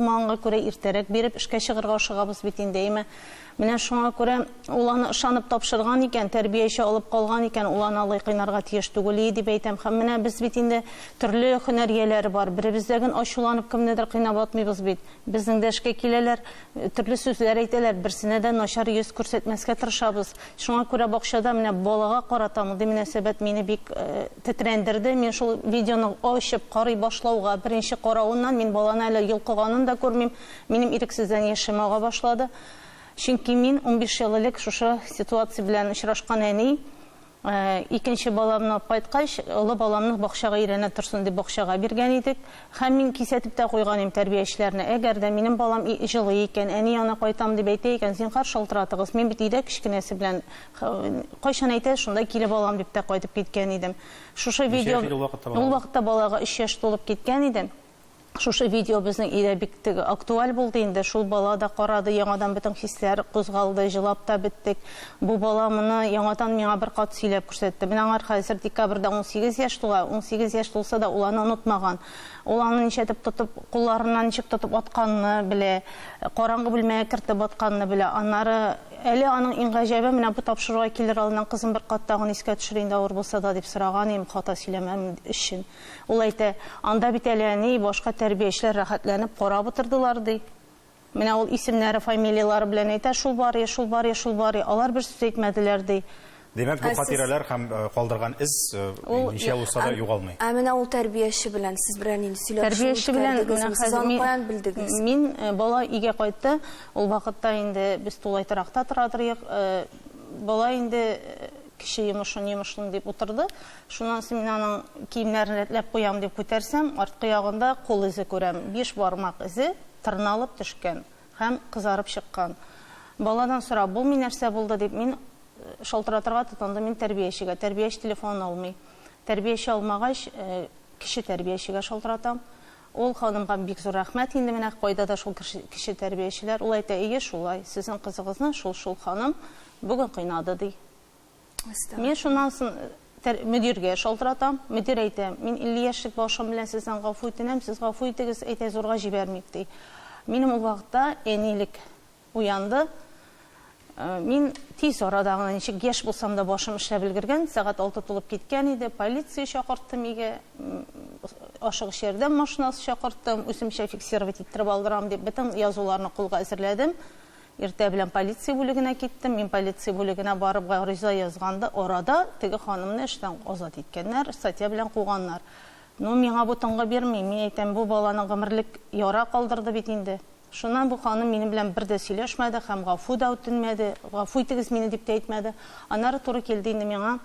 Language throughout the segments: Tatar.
булмаганга күрә иртәрәк биреп эшкә чыгарга ашыгабыз бит инде, әйме. Менә шуңа күрә ул аны ышанып тапшырган икән, тәрбияче алып калган икән, ул аны алай кыйнарга тиеш түгел ие дип әйтәм. Һәм менә без бит инде төрле һөнәр ияләре бар. Беребездә ген ачуланып кемнедер кыйнап атмыйбыз бит. Безнең дә эшкә киләләр, төрле сүзләр әйтәләр, берсенә дә начар йөз күрсәтмәскә тырышабыз. Шуңа күрә бакчада менә балага карата мондый мөнәсәбәт мине бик тетрәндерде. Мин шул видеоны ачып карый башлауга, беренче каравыннан мин баланы әле йолкыганын да күрмим, минем ирексездән яшем ага башлады. Чөнки мин 15 ел элек шушы ситуация белән очрашкан әни. Икенче баламны алып кайткач, олы баламны бакчага өйрәнә торсын дип бакчага биргән идек. Һәм мин кисәтеп тә куйган идем тәрбиячеләрне, әгәр дә минем балам җылый икән, әни янына кайтам дип әйтә икән, зинһар шалтыратыгыз, мин бит өйдә кечкенәсе белән, кайчан әйтә, шунда килеп алам дип тә кайтып киткән идем. Шушы видео, ул вакытта балага өч яшь тулып киткән иде. Шушы видео безнең өйдә бик теге актуаль булды инде. Шул бала да карады, яңадан бөтен хисләр кузгалды, җылап та беттек. Бу бала моны яңадан миңа бер кат сөйләп күрсәтте. Менә аңар хәзер декабрьдә 18 яшь тула, 18 яшь тулса да ул аны онытмаган. Ул аны ничәтеп тотып, кулларыннан ничек тотып атканны белә, караңгы бүлмәгә кертеп атканны белә. Аннары әле аның иң гаҗәбе, менә бу тапшыруга килер алдыннан кызым бер кат тагын искә төшер инде авыр булса да дип сораган идем, хата сөйләмәм өчен. Ул әйтә, анда бит әле әни, башка тәрбиячеләр рәхәтләнеп карап утырдылар, ди. Менә ул исемнәре, фамилияләре белән әйтә, шул бар я, шул бар я, шул бар я. Алар бер сүз әйтмәделәр, ди. Димәк, бу хатирәләр һәм калдырган эз ничә ел узса да югалмый. Ә менә ул тәрбияче белән сез белән нинди сөйләшү үткәрдегезме? Сез аны каян белдегез? Мин бала өйгә кайтты. Ул вакытта инде без тулай торакта торадыр идек. Бала инде кече йомышын йомышлыйм дип утырды. Шуннан соң мин аның киемнәрен рәтләп куям дип күтәрсәм, арткы ягында кул эзе күрәм. Биш бармак эзе тырналып төшкән һәм кызарып чыккан. Баладан сорап булмый нәрсә булды дип, мин шалтыратырга тотындым мин тәрбиячегә. Тәрбияче телефонын алмый. Тәрбияче алмагач, кече тәрбиячегә шалтыратам. Ул ханымга бик зур рәхмәт инде менә кайда да шул кече тәрбиячеләр. Ул әйтә, әйе шулай, сезнең кызыгызны шул-шул ханым бүген кыйнады, ди. Мин шуннан соң мөдиргә шалтыратам. Мөдир әйтә, мин 50 яшьлек башым белән сездән гафу үтенәм, сез гафу итегез, әйтә, зурга җибәрмик, ди. Минем ул вакытта әнилек уянды. Мин тиз арада гына, ничек яшь булсам да башым эшләп өлгергән, сәгать алты тулып киткән иде, полиция чакырттым өйгә, ашыгыч ярдәм машинасы чакырттым, үземчә фиксировать иттереп алдырам дип, бөтен язуларны кулга әзерләдем. Иртә белән полиция бүлегенә киттем. Мин полиция бүлегенә барып гариза язганда арада теге ханымны эштән азат иткәннәр, статья белән куганнар. Ну, миңа бу тынгы бирми. Мин әйтәм, бу баланың гомерлек яра калдырды бит инде. Шуннан бу ханым минем белән бер дә сөйләшмәде һәм гафу да үтенмәде, гафу итегез мине дип тә әйтмәде. Аннары туры килде инде миңа.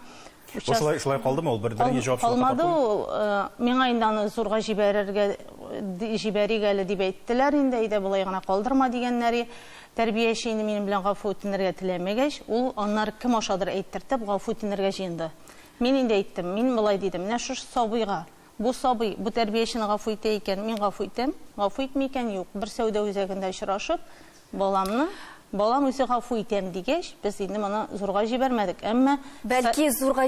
Бу шулай, шулай калдымы ул? Бер берни җавап Калмады ул. Миңа инде аны зурга җибәрергә җибәрик әле дип әйттеләр инде, әйдә болай гына калдырма дигәннәр. Тәрбияче инде минем белән гафу үтенергә теләмәгәч, ул аннары кем ашадыр әйттертеп, гафу үтенергә җыенды. Мин инде әйттем, мин болай дидем, менә шушы сабыйга, бу сабый бу тәрбиячене гафу итә икән, мин гафу итәм, гафу итми икән, юк. Бер сәүдә үзәгендә очрашып, Баламны, балам үзе гафу итәм дигәч, без инде моны зурга җибәрмәдек. Әмма Бәлки, зурга